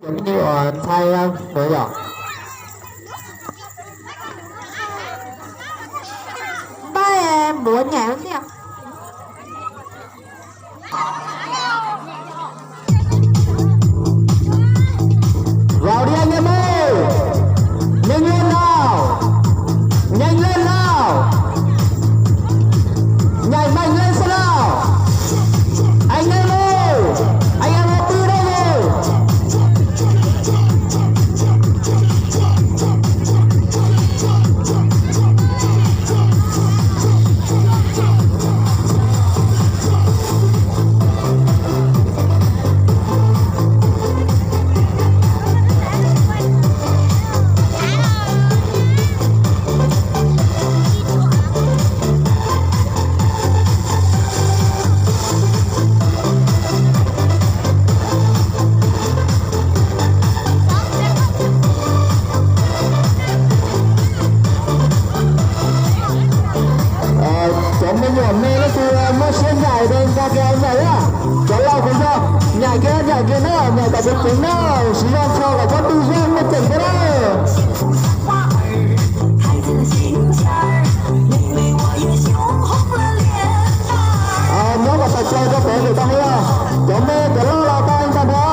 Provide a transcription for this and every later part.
Ntxhais no yog npaj npuav nyaim tiag. Vào đi anh em ơi. Nhanh lên nào. Nhanh lên nào. Nhảy mạnh lên xem nào. Anh em ơi. Anh em ơi, từ đây rồi. Cov me nyuam me leej twg muaj siab ncaim ces nkag kiag ncaim na. Cov laus kuj yog nyaim kiag nyaim kiag na, nyaim kom ceev ceev na, siv zog txhos kom tsob twg zog muaj ceem thiab na. Nyob kom tag chaw rau pem lwm tag hov, cov me cov laus los tag ib tag nrho.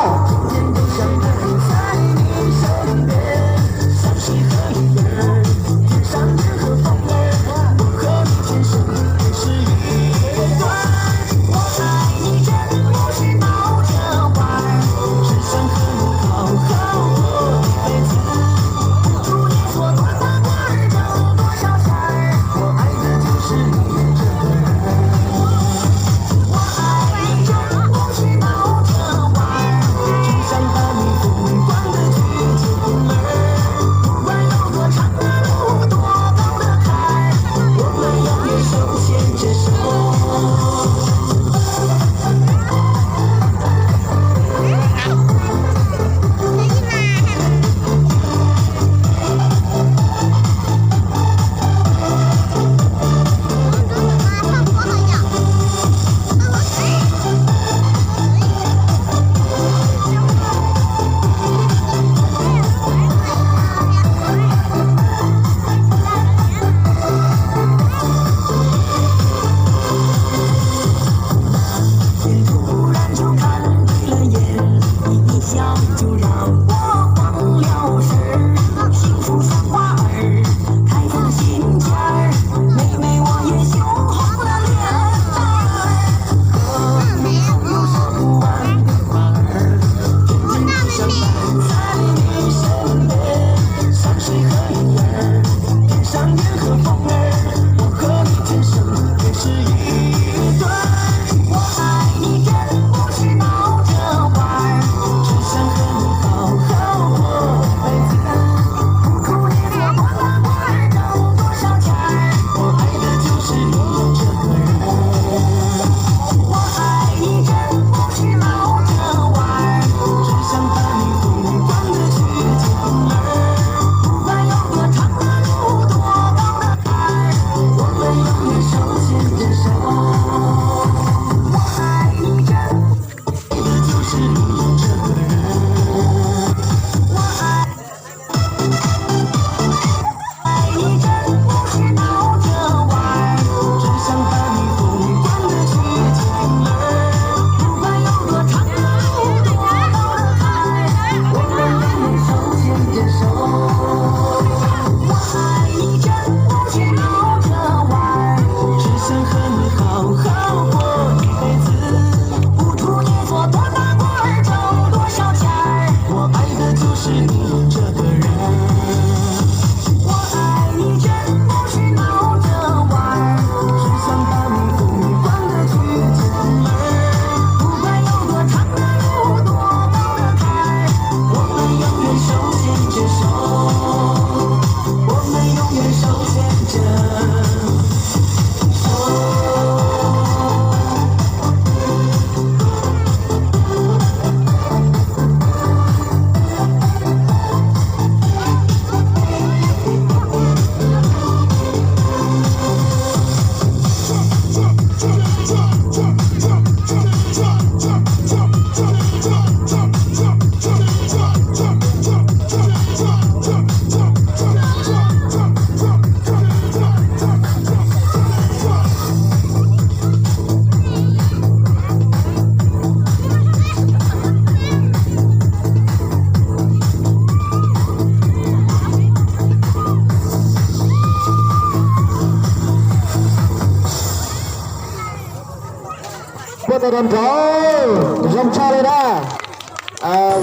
Rau nraud, zoo tshaj li na.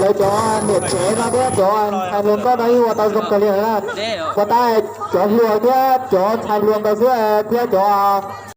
Lawv cov niam tsev no thiab cov ntxhais hluas nkauj no yeej ua tau zoo kawg li na. Ua tab cov hluas thiab cov ntxhais hluas nkawd xwb thiab cov